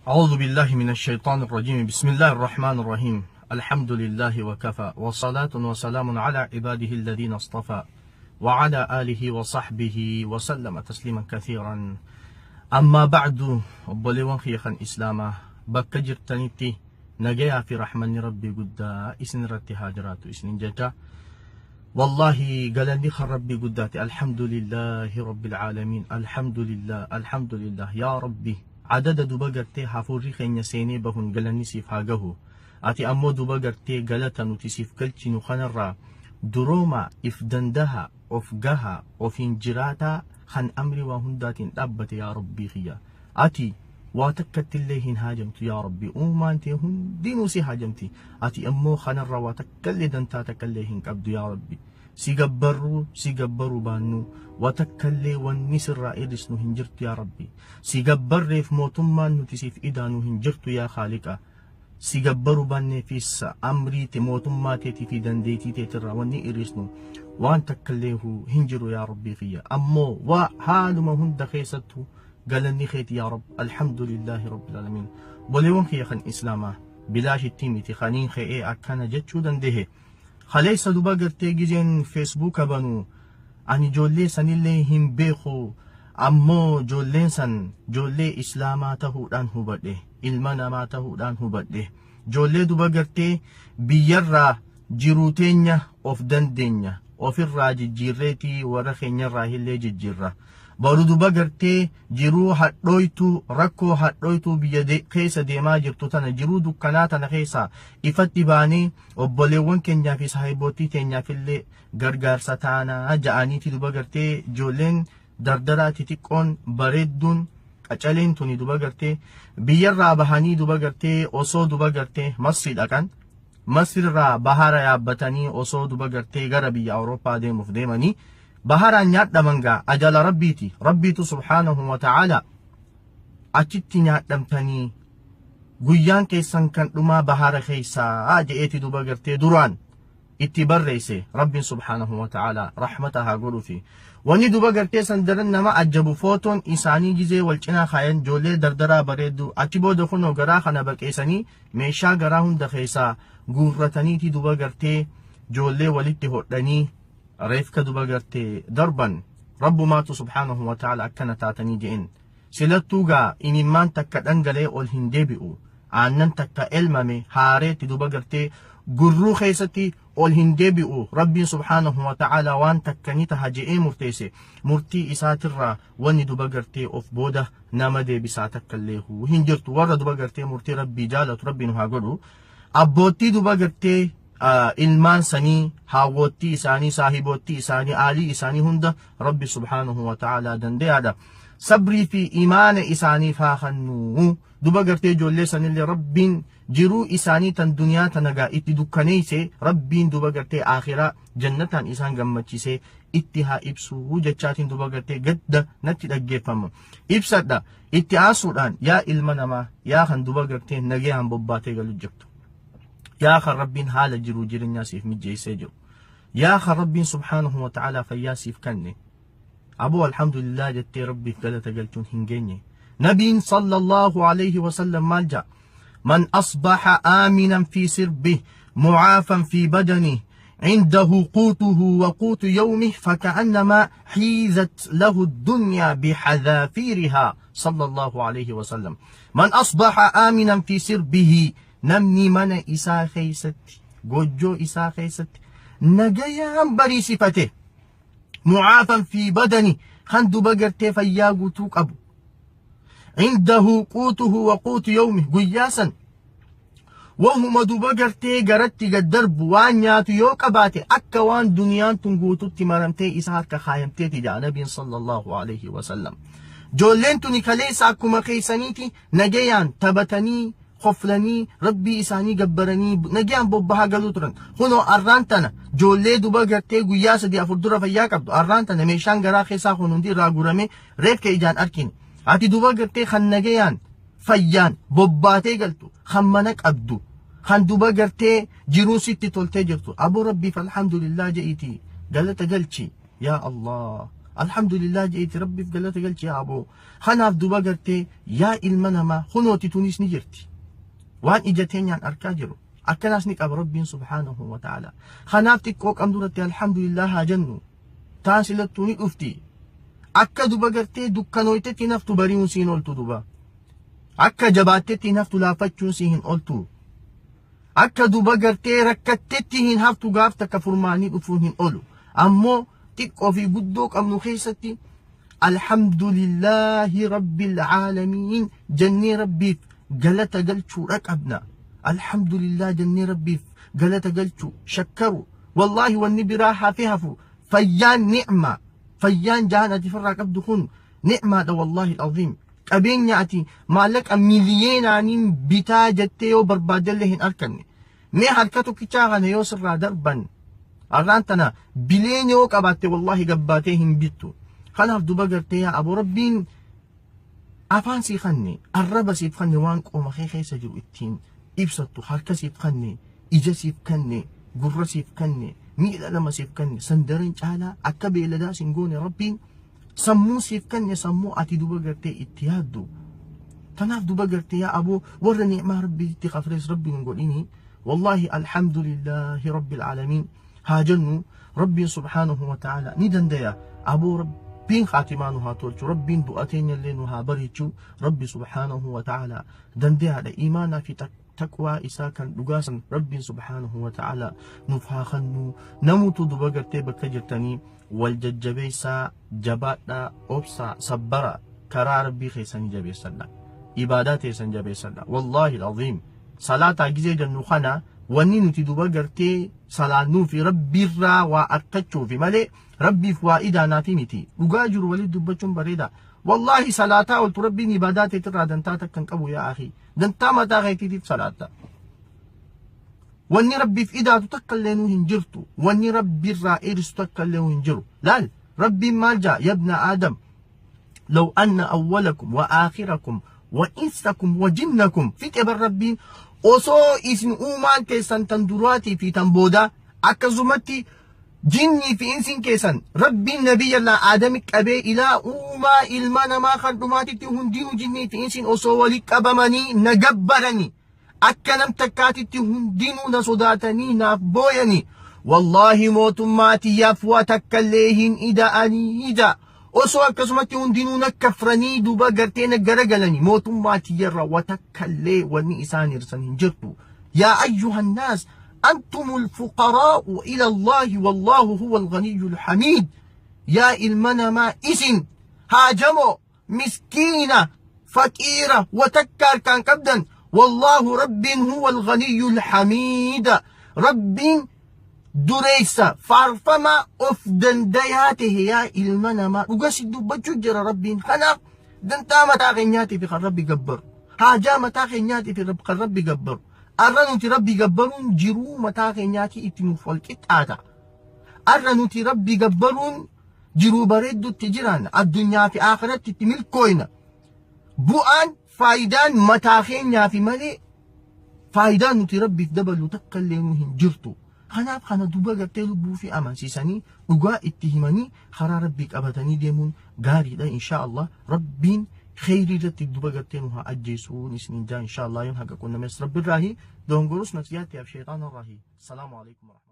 أعوذ بالله من الشيطان الرجيم. بسم الله الرحمن الرحيم. الحمد لله وكفى، وصلاة وسلام على عباده الذين اصطفى، وعلى آله وصحبه وسلم تسليما كثيرا. أما بعد، obboleewwan kiyya kan islaamaa bakka jirtanitti nagayaa fi rahmanni rabbii guddaa isin irratti haa jiraatu isinin jecha. Wallaahi, galanni kan rabbii guddaati. Alhamdulillahi rabbil aalamiin. Alhamdulillah, alhamdulillah. Yaa rabbi, adada duba gartee hafuurri keenya seenee bahuun galanni siif haa gahu. Ati ammoo duba gartee galata nuti siif galchinu kanarraa durooma, if dandaha, of gaha, ofiin jiraataa, kan amri waa hundaatiin dhaabbate. Yaa rabbii kiyya, ati waa takkatti illee hin haajamtu. Yaa rabbi, uumaan tee hundinuu si haajamti, ati ammoo kanarraa waa takkallee dantaa takkallee hin qabdu. Yaa rabbi, si gabbarruu si gabbaruu baannu waa takkallee wanni sirraa hir'isnu hin jirtu. Yaa rabbi, si gabbarreef mootummaan nuti siif idaanu hin jirtu. Yaa khaaliqa, si gabbaruu baanneefis amrii mootummaa teetii fi dandeettii teetirraa wanni hir'isnu waan takkallee hin jiru. Yaa rabbii kiyya, ammoo waa haaluma hunda keessattuu galanni keeti. Yaa rab, alhamdulillahi rabbil aalamiin. Obboleewwan kiyya kan islaamaa, bilaashitti miti kaniin ka'ee akkana jechuu dandehe. Kaleessa duba gartee gizeen Feesbuuka banu, ani ijoollee sanillee hin beeku, ammoo ijoolleen san ijoollee islaamaa tahuudhaan hubadhe, ilma namaa tahuudhaan hubadhe. Ijoollee duba gartee biyyarraa jiruu teenya of dandeenya, ofirraa jijjiirreetii warra keenyarraa illee jijjiirra, baru duba gartee jiruu hadhooytuu, rakkoo hadhooytuu biyya keessa deemaa jirtu tana, jiruu dukkanaa tana keessa ifatti baanee obboleewwan keenyaa fi saahiboottii teenyaaf illee gargaarsa taanaa ja'aniiti duba gartee ijoolleen dardaraa xixiqqoon bareedduun qacaleen tuni duba gartee biyyarraa bahanii duba gartee osoo duba gartee Masrii dhaqan, Masrirraa bahara yaabbatanii osoo duba gartee gara biyya Awurooppaa deemuuf deemanii baharaan nyaadhaman. Gaa ajala rabbiiti, rabbiitu subhaanahu wa ta'aala achitti nyaadhamtanii guyyaan keessan kan dhumaa bahara keessaa je'eeti duba gartee duraan itti barreesse. Rabbiin subhaanahu wa ta'aala rahmata haa godhuufi. Wanni duba gartee san daran nama ajabu, footoon isaanii gizee wal cinaa kaayan, ijoollee dardaraa bareeddu, achi booda kunoo garaa kana baqeessanii meeshaa garaa hunda keessaa guurrataniiti duba gartee ijoollee walitti hodhanii reefka duba gartee darban. Rabbumaatu subhaanahu wa ta'aala akkana taatanii je'en. Silattuu gaa imimmaan takka dhangalee ol hin deebi'u, aannan takka elmame haareetti duba gartee gurruu keessatti ol hin deebi'u. Rabbiin subhaanahu wa ta'aala waan takka ni taha je'ee murteesse, murtii isaatirraa wanni duba gartee of booda nama deebisaa takka illee hin jirtu. Warra duba gartee murtii rabbii jaalatu rabbiin haa godhu. Abboottii duba gartee ilmaan sanii, haawwottii isaanii, saahiboottii isaanii, aalii isaanii hunda rabbi subhaanahu wa ta'aalaa dandeeyaadha sabrii fi imaana isaaniif haa kennuu. Duba gartee ijoollee sanillee rabbiin jiruu isaanii tan duniyaa tanagaa itti dukkaneeyse, rabbiin duba gartee akhiraa jannataan isaan gammachiisee itti haa ibsuu jechaatiin duba gartee gadda natti dhaggeeffama ibsadha. Itti aasuudhaan, yaa ilma namaa, yaa kan duba gartee nagayaan bobbaatee galu jirtu, yaa kan rabbiin haala jiruu jireenyaa siif mijeessee jiru, yaa kan rabbiin subhaanahu wa ta'aalaa fayyaa siif kenne, aboo alhamdulillah jettee rabbiif galata galchuun hin geenye. Nabiin sallallahu alayhi wasallam maal ja'a? من أصبح آمنا في سربه، معافا في بدنه، عنده قوته وقوت يومه، فكأنما حيزت له الدنيا بحذافيرها، صلى الله عليه وسلم. من أصبح آمنا في سربه، namni mana isaa keessatti, goojjoo isaa keessatti nagayaan bariisifate, معافا في بدنه، kan duba gartee fayyaa guutuu qabu, عنده قوته وقوت يومه، guyyaa san wahuma duba gartee garatti gad darbu waan nyaatu yoo qabaate, akka waan duniyaan tun guututti maramtee isa harka kaayamteeti jedha nabiin sallallahu alaihi wasallam. Joolleen tuni kaleessa akkuma keessaniiti nagayaan taphatanii, koflanii, rabbii isaanii gabbaranii nagayaan bobbahaa galuu turan. Kunoo arraan tana joollee duba gartee guyyaa 3 4 dura fayyaa qabdu, arraan tana meeshaan garaa keessaa kun hundi irraa guurame reefka ijaan argine. Ati duba gartee kan nagayaan fayyaan bobbaatee galtu, kan mana qabdu, kan duba gartee jiruun sitti toltee jirtu, aboo rabbiif alhamdulillah je'iiti galata galchi. Yaa Allah. Alhamdulillah je'eeti Rabbiif galata galchi yaa aboo. Kanaaf duba gartee yaa ilma namaa kunooti tunis ni jirti. Waan ija teenyaan arkaa jiru. Akkanaas ni qaba Rabbiin subhaanahu wa ta'ala. Kanaaf xiqqoo qabnu irratti alhamdulillah haa jennu. Taan silattuu ni dhufti. Akka duba gartee dukkanooytetti naftu bari'uun siin oltu duba. Akka jabaattetti naftu laaffachuun siin hin oltu. Akka duba gartee rakkattetti hin haftu gaaf takka furmaanii dhufuun hin olu. Ammoo xiqqoo fi guddoo qabnu keessatti alhamdulillahi rabbil aalamiin jennee Rabbiif galata galchuudha qabna. Alhamdulillah jennee Rabbiif galata galchuu shakkaru. Wallaahi wanni biraa hafe hafu fayyaan ni'ma. Fayyaan jahan ati firraa qabdu kun ni'maadha wallaahi al'aziim. Qabeenya ati maallaqa miliyeenaaniin bitaa jettee yoo barbaaddellee hin arkanne. Mee harka tokkichaa kana yoo sirraa darban har'aan tana bileen yoo qabaatte wallaahi gabbaatee hin bittu. Kanaaf duba gartee yaa aboo Rabbiin afaan sii kanne arraba siif kanne waan qooma kee keessa jiru ittiin ibsattu harka siif kanne ija siif kanne gurra siif kanne miila lama siif kanne sandaran caalaa akka beeladaa sin goone Rabbiin sammuu siif kanne sammuu ati duba gartee itti yaaddu. Tanaaf duba gartee yaa aboo warra ni'maa Rabbiitti kafrees Rabbiin hin godhini. Wallaahi alhamdulillahi rabbil aalamiin haa jennu Rabbiin subhaanahu wa ta'ala ni dandaya aboo Rabbiin khaatimaa nu haa tolchu Rabbiin du'a teenyallee nu haa bareechu Rabbi subhaanahu wa ta'ala dandayaadha imaanaa fi taqwaa isaa kan dhugaa san Rabbiin subhaanahu wa ta'ala nuuf haa kennu namutu duba gartee bakka jirtanii wal jajjabeessaa jabaadhaa obsaa sabbara karaa Rabbii keessanii jabeessadha ibaadaa teessan jabeessadha wallaahi al'aziim salaataa gizee jennu kana wanni nuti duba gartee salaannuu fi Rabbiirraa waa argachuufi malee Rabbiif waa idaanaafi miti dhugaa jiru walitti dubbachuun bareeda wallaahi salaataa oltu Rabbiin ibaadaa teetirraa dantaa takka hin qabu yaa akhi dantaa mataa keetiitiif salaatta wanni Rabbiif idaatu takka illee nuu hin jirtu wanni Rabbiirraa irisu takka illee hin jiru laal Rabbiin maal jaa yabna aadam law anna awwalakum wa aakhirakum wa insakum wa jinnakum fixe bar Rabbiin osoo isin uumaan teessan tan duraatii fi tan boodaa akkasumatti jinnii fi insiin keessan Rabbiin nabiyyallaa aadami qabee ilaa uumaa ilma namaa kan dhumaatitti hundinuu jinnii fi insiin osoo wali qabamanii na gabbaranii akka nam takkaatitti hundinuu na sodaatanii naaf booyanii wallaahi mootummaa tiyyaaf waa takkallee hin ida'anii ija osoo akkasumatti hundinuu na kafranii duuba gartee na garagalanii mootummaa tiyyarra waa takkallee wanni isaan hirsan hin jirtu yaa ayyuhannaas antumul fuqaraa'u ila Allaahi wallaahu huwa alganiyyul hamiid yaa ilma namaa isin haajamoo miskiina faqiira wa takka harkaan qabdan wallaahu Rabbiin huwa alganiyyul hamiida Rabbiin dureessa faarfamaa of dandayaa tahe yaa ilma namaa dhuga si dubbachuu jira Rabbiin kanaaf dantaa mataa keenyaatiif kan Rabbi gabbaru haajaa mataa keenyaatiif kan Rabbi gabbaru arra nuti Rabbi gabbaruun jiruu mataa keenyaatii itti nuuf wal qixxaata arra nuti Rabbi gabbaruun jiruu bareeddutti jiraanna addunyaa fi akhiratti itti milkooyna bu'aan faayidaan mataa keenyaa fi malee faayidaan nuti Rabbiif dabalu takka illee nu hin jirtu. Kanaaf kana duba gartee lubbuu fi amansiisanii dhugaa itti himanii karaa Rabbii qabatanii deemuun gaariidha insha Allah Rabbiin kheyrii irratti duba gartee nu haa ajjeesuun isiniin jaa insha Allah yoon haqa qunnames Rabbi irraahi dongorus nafsiyaatti af shayxaana irraahi. Salaamu alaikum warahmatullahi.